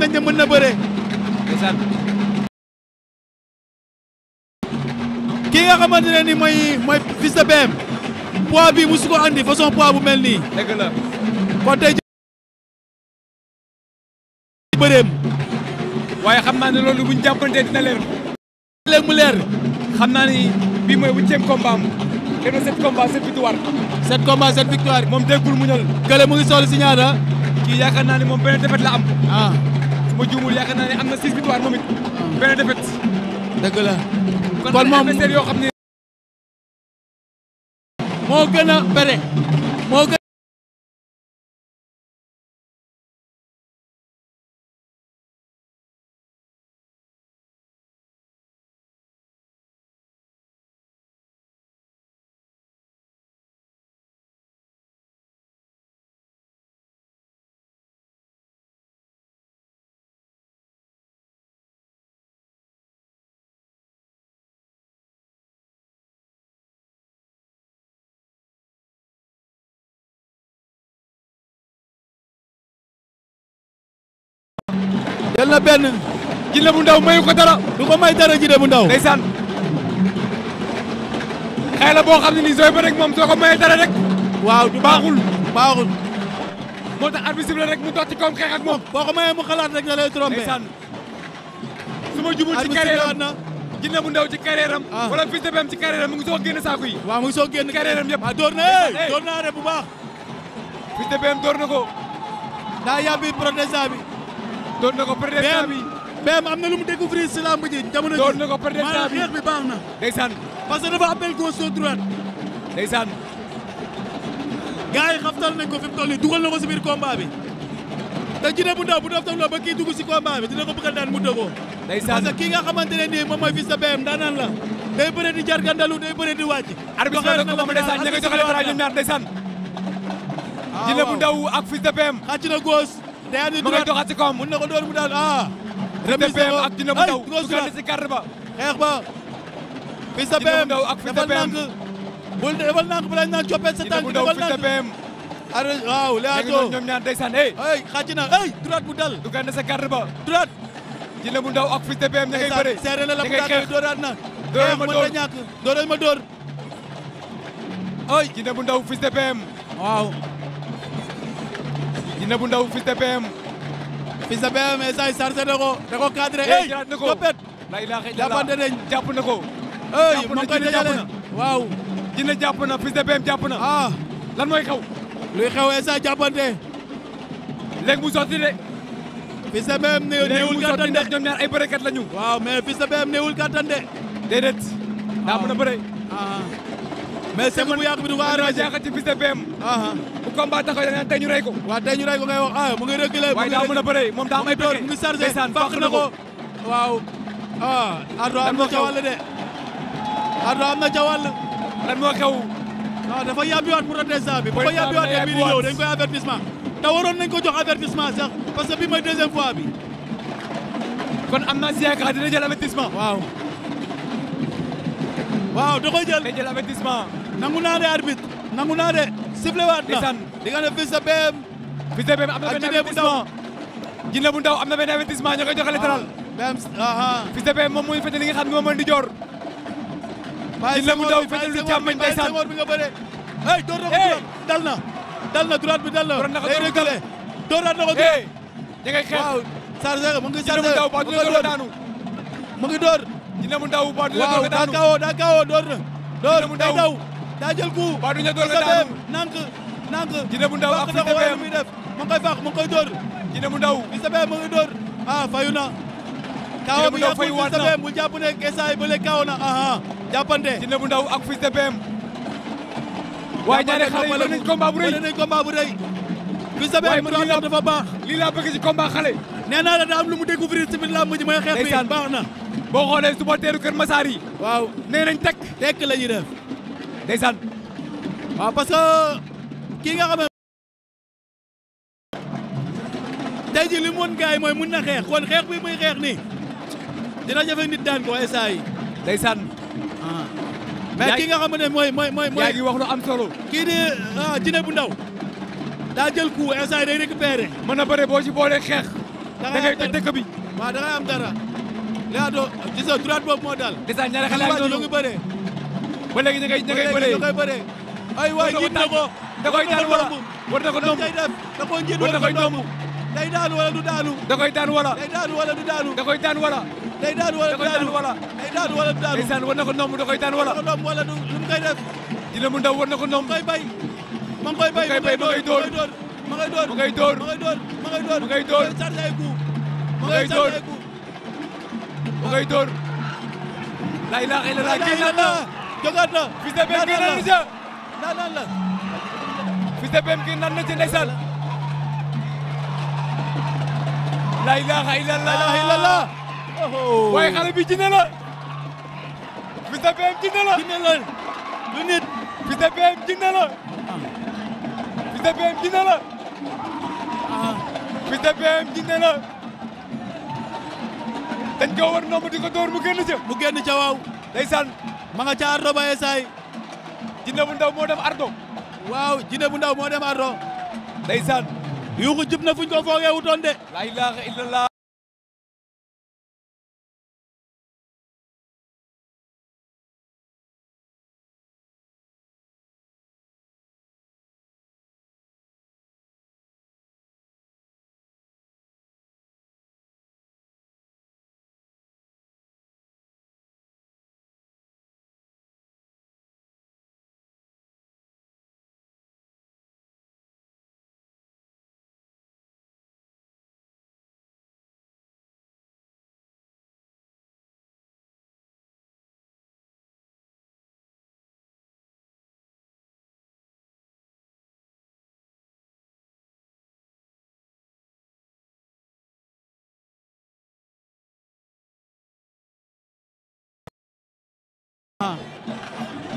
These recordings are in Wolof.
nañ ne mën na bëre. ndeysaan. kii nga xamante ne ni mooy Fils de BM poids bi musu ko andi façon poids bu mel nii. dëgg la. kon tey bëreem. waaye xam naa ne loolu bu ñu jàppante dina leer. léegi mu leer. xam naa ni bii mooy 8e combat am. def na 7 combats 7 victoire. 7 combats 7 victoire. moom déggul mu ñal. kële mu ngi soxla si ñaata. kii yaakaar naa ne moom benn défaite la am. ah. su ma juumul yaakaar naa ne am na 6 victoire moom it. benn défaite. dëgg la. kon moom adversaire yoo xam ne. moo gën a bëre. moo gën jël na benn. Djily bu Ndaw mayu ko dara. du ko may dara Djily bu Ndaw. ndeysaan. xëy la boo xam ne nii sooy ba rek moom soo ko mayee dara rek. waaw du baaxul. baaxul. moo tax arbitre la rek mu dox ci kawam xeex ak moom. boo ko mayee mu xalaat rek da lay trompé. ndeysaan. su ma jubul ci carrière am Djily bu Ndaw ci carrière am. wala Fils de BM ci carrière am mu ngi soog a génn saako yi. waaw mu ngi soog a génn carrière am yëpp. ah door na door na arrêt bu baax. Fils de BM door na ko. daa yàbbi protestant bi. door na ko protestant bi. BM am na lu mu découvrir si lamb ji jamono ji. door na ko protestant bi xeex bi baax na. ndeysaan. parce que dafa appel gauche droite. ndeysaan. gars yi xaftal nañ ko fi mu toll nii dugal na ko si biir combat bi. te Djily bu Ndaw bu def tam loo ba kii dugg si combat bi dina ko bëgg a daan mu dëggoo. ndeysaan. parce que kii nga xamante ne nii moom mooy Fils de BM daanaan la. day bëre di jargandalu day bëre di wàcc. arbitre na ko moom ndeysaan ña nga joxale dara ñoom ñaar ndeysaan. Djily bu Ndaw ak Fils de BM. xàcc na gauche. day andi ma ngay doxaat ci kawam. mun na ko door mu daal Fils de BM ak Djily bu Ndaw dugal ci garde ba. xeex ba. Fils de BM defal nànk. bul defal nànk bu la ñu naan coppet sa tànk defal Fils de BM. waaw Leewtoo ñoom ñaar ndeysaan xàcc na droite bu dal. dugal na sa garde ba. droite. Djily bu Ndaw ak Fils de BM ña ngay bëre. seere na la bu daal dooraat na. dooral ma door ñàkk dooral ma door. Djily bu Ndaw Fils de BM. waaw. Djily bu Ndaw Fils de BM. Fils de BM essay sarse na ko da ko cadré jëlaat na ko coppet. la ilaha illallah jàppante nañ. jàpp na ko. ma ngi koy dajale waaw. Djily jàpp na Fils de BM jàpp na. lan mooy xew. luy xew essay jàppante. léegi mu sotti de. Fils de BM néewul kattan de ñoom ñaar ay bërekat lañu. waaw mais Fils de BM néewul kattan de. déedéet. daa mën a bëre. mais sëñ bu yàgg bi du ko arrangé jaaxal ci Fils de BM. bu combat taxaw da nga tey ñu rey ko. waaw tey ñu rey ko ngay wax mu ngi reculé. waaye daa mën a bëre moom daa am ay door mu ngi chargé fàq na ko. waaw. Ardo am na ca wàll de. Ardo am na ca wàll. lan moo xew. non dafa yàbbiwaat protestant bi. bu ko yàbbiwaatee bii di ñëw dañ koy avertissement. te waroon nañ ko jox avertissement sax parce que bii mooy deuxième fois bi. kon am naa si yaakaar dina jël avertissement. waaw. waaw da koy jël. day jël avertissement. nangu naa de arbitre. nangu naa de. sifflé waat na. di nga ne Fils de BM. Fils de BM am na benn avertissement. Djily bu Ndaw am na benn avertissement ñoo koy joxe latéral. Fils de BM moom mooy fete li nga xam ne moom mooy di joor. Djily bu Ndaw fete lu càmmoñ ndeysaan. bi nga bëre. door na ko droite dal na. dal na droite bi dal na. day reculé. dooraat na ko droite. ña ngay xeex. waaw chargé mu ngi chargé. Djily bu Ndaw ba du la door daanu. mu ngi door. Djily bu Ndaw ba du la door daanu. waaw daa kaawoo door na. door day daw. daa jël coup. ba du la door daanu. nank. Djily bu Ndaw ak Fils de BM muy def mu ngi koy fàq mu ngi koy door. Djily bu Ndaw. Fils de BM mu ngi door. fayu na. Djily bu Ndaw fayu waat na Fils de BM bu jàpp ne kesaay ba léegi kaaw na jàppante. Djily bu Ndaw ak Fils de BM. waaye ñaari xale yi bëri nañ combat bu rëy. bëri nañ combat bu rëy. Fils de BM mu dafa baax. lii laa bëgg ci combat xale. nee naa la daa am lu mu découvrir ci biir làmb ji mooy xeex bi baax na. boo xoolee supporteru Kër Massar yi. waaw nee nañ tekk la ñuy def. ndeysaan. waaw parce que kii nga xam ne tey jii li mu woon gars yi mooy mun na xeex kon xeex bi muy xeex nii dina jafe nit daan ko SA yi. ndeysaan. mais ki nga xam ne mooy. yaa ngi wax lu am solo. kii di Djily bu Ndaw daa jël coup SA yi day récupéré. mën na bëre boo ci boolee xeex. da ngay toj dëkk bi. waaw da ngay am dara. Leewtoo gis nga droite boobu moo daal. ndeysaan ñaari xale ak noonu ñu ngi bëree. ba léegi ñu ngay bëree. ay waay jiit na ko. da koy daan wala war na ko nomb. da koo jiit war na koy nomb. day daanu wala du daanu. da koy daan wala. day daanu wala du daanu. da koy daan wala. day daanu wala du daanu. day daanu wala du daanu. ndeysaan war na ko nomb da koy daan wala. war na ko nomb wala du lu mu koy def. Djily bu Ndaw war na ko nomb. ma koy bay. ma ngi koy bay ma ngay door. ma ngay door. ma ngay door. ma ngay door. ma ngay door. ma ngay door. ma ngay chargé ay coup. ma ngay door. ma ngay door. la ilaha illallah génnaat na. jogaat na. Fils de Bem génnaat na ca. naan la. Fils de Bem génnaat na ca ndeysaan. la ilaha illallah. waaye xale bi jinne la. Fils de Bem jinne la. jinne la. lu nit. Fils de Bem jinne la. Fils de Bem jinne la. Fils de Bem jinne la. dañ ko war nomb di ko door mu génn ca. mu génn ca waaw. ndeysaan. ma nga ca ardo ba esaay. Djily bu Ndaw moo dem ardo. waaw Djily bu Ndaw moo dem ardo. ndeysaan. yuuxu jub na fuñ ko foogee wutoon de. la ilaha illallah.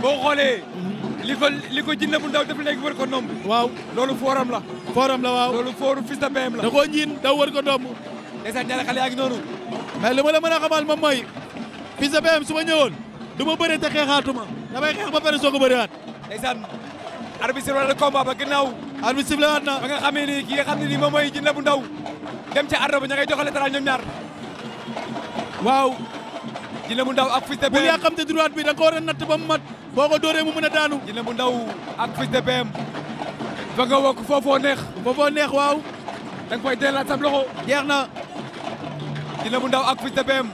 boo xoolee. li ko Djily bu Ndaw def léegi wër ko nomb. waaw loolu fooram la. fooram la waaw. loolu fooru Fils de Bem la. da koo ñiin daw wër ko nomb. ndeysaan ñaari xale yaa ngi noonu. mais li ma la mën a xamal moom mooy Fils de Bem su ma ñëwoon du ma bëree te xeexaatuma damay xeex ba pare soog a bëriwaat. ndeysaan. arbitre sifflé na combat ba gannaaw. arbitre sifflé waat na. ba nga xamee ni ki nga xam ne nii moom mooy Djily bu Ndaw dem ca ardo ba ña ngay joxale tara ñoom ñaar. waaw. Djily bu Ndaw ak Fils de Bem. bul yàqamte droite bi da nga ko war a natt ba mu mat boo ko dooree mu mën a daanu. Djily bu Ndaw ak Fils de Bem. fa nga wokk foofoo neex. foofoo neex waaw. da nga koy deelaat sam loxo. jeex na. Djily bu Ndaw ak Fils de Bem.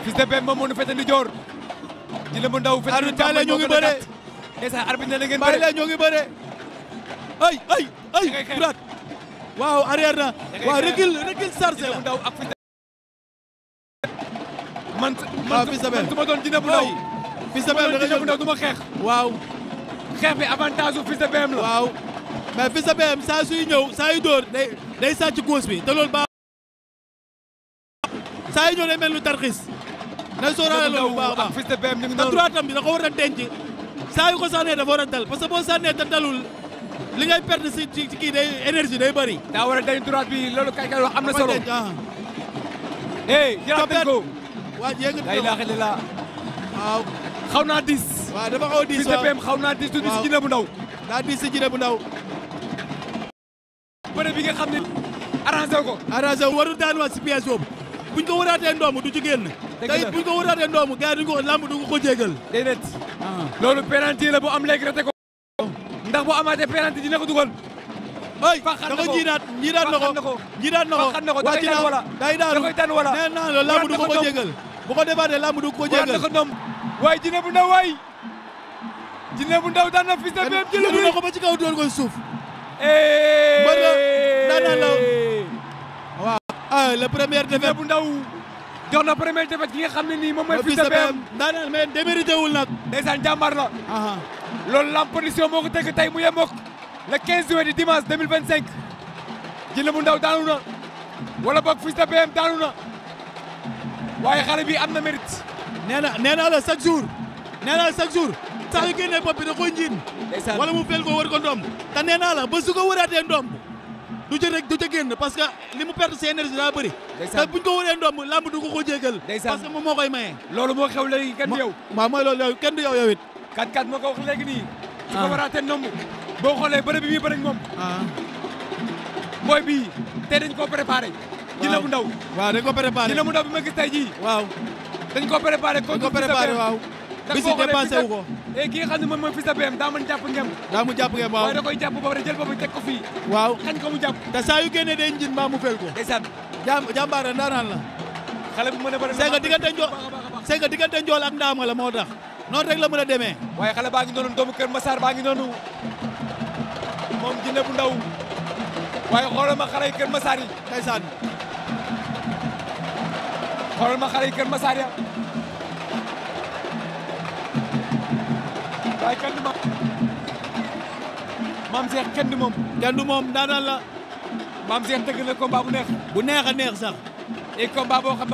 Fils de Bem moom moo ñu fete ndi joor. Djily bu Ndaw fete ndi càmmoñ ñu ngi bëre. ndeysaan arbitre ne ngeen bàyyi bëre. leen ñu ngi bëre. ay droite. waaw arrière na. waaw recul chargé Djily bu la. Ndaw ak Fils de man Fils de Bem su ma doon Djily bu Ndaw. Fils de Bem da Djily bu Ndaw du ma xeex. waaw. xeex bi avantage u Fils de Bem la. waaw mais Fils de Bem saa suy ñëw saa yu dóor day sàcc góos bi te loolu baax. saa yu ñëw day mel lu tarxis. na sóoraale loolu bu baax a baax Fils de Bem ñu ngi te noonu. droite am bi da ko war a denc. saa yu ko sànnee dafa war a dal parce que boo sànnee te dalul li ngay perdre ci kii day énergie day bëri. daa war a dañ droite bi loolu kay wax am na solo. denc jëlaat nañ ko. waa yéegi la ilaha illallah. waaw. xaw naa diis. waaw dafa xaw a diis Fils de Bem xaw naa diis tuuti si Djily bu Ndaw. daa diis si Djily bu Ndaw. bëre bi nga xam ne arrangé ko. arrangé warul daanuwaat si pièce boobu buñ ko waraatee ndoomu du ci génn. dëgg la tey buñ ko waraatee ndoomu gars yi duñ ko lamb du ko jégal. déedéet. loolu penalty la bu am léegi rete ko. ndax bu amaatee penalty dina ko dugal. da ko jiinaat na ko jiinaat na ko da koy daan wala day daanu da koy daan wala nee naa la lamb du ko jégal bu ko defaatee lamb du ko jégal waaye Djily bu Ndaw waay Djily bu Ndaw daan na Fils de Bem jël na ko ba ci kaw doon ko suuf mbër la daan la waaw le premier Djily défaite bu Ndaw jox na premier défaite ki nga xam ne nii moom mooy Fils de Bem daan mais démérité wul nag ndeysaan jàmbaar la loolu lamb production moo ko teg tey mu yemook le 15 juin di dimanche 2025 Djily bu Ndaw daanu na wala boog Fils de Bem daanu na waaye xale bi am na mérite. nee naa la chaque jour sax yu génnee bopp bi da koy njiin wala mu fel ko wër ko ndomb te nee naa la ba su ko wëraatee ndomb du ca génn parce que li mu perte si énergie daa bëri te buñ ko wëree ndomb lamb du ko jégal parce que moom moo koy maye loolu moo xew léegi kenn du yow waaw mooy loolu yow kenn du yow it 4-4 moo ko wax léegi nii su ko waraatee ndomb boo xoolee bëre bi muy bëre ak moom booy bii tey dañ koo préparé. Jinne bu ndaw. waaw dañ ko préparé. Jinne bu ndaw bi ma gis tey jii. waaw dañ koo préparé. dañ ko préparé waaw. bis yi dépassé wu ko. ki nga xam ne moom mooy Fils de BM daa mën jàpp ngem. daa mu jàpp ngem waaw. waaye da koy jàpp ba pare jël boobu teg ko fii. waaw xañ ko mu jàpp. te saa yu génnee day njin mbaa mu fel ko. ndeysaan. jàmbaare ndaanaan la. xale bu mën a bëri c'est que diggante njool ak ndaama la moo tax. noonu rek la mën a demee. waaye xale baa ngi noonu doomu Kër Massar baa ngi noonu moom Jinne bu ndaw waaye xoolal ma xale yi Kër Massar yi. ndeysaan. xoolal ma xale yi Kër Massar ya waaye kenn du maam Cheikh kenn du moom. kenn du moom ndaanaan la. maam Cheikh tëgg na combat bu neex. bu neex a neex sax. et combat boo xam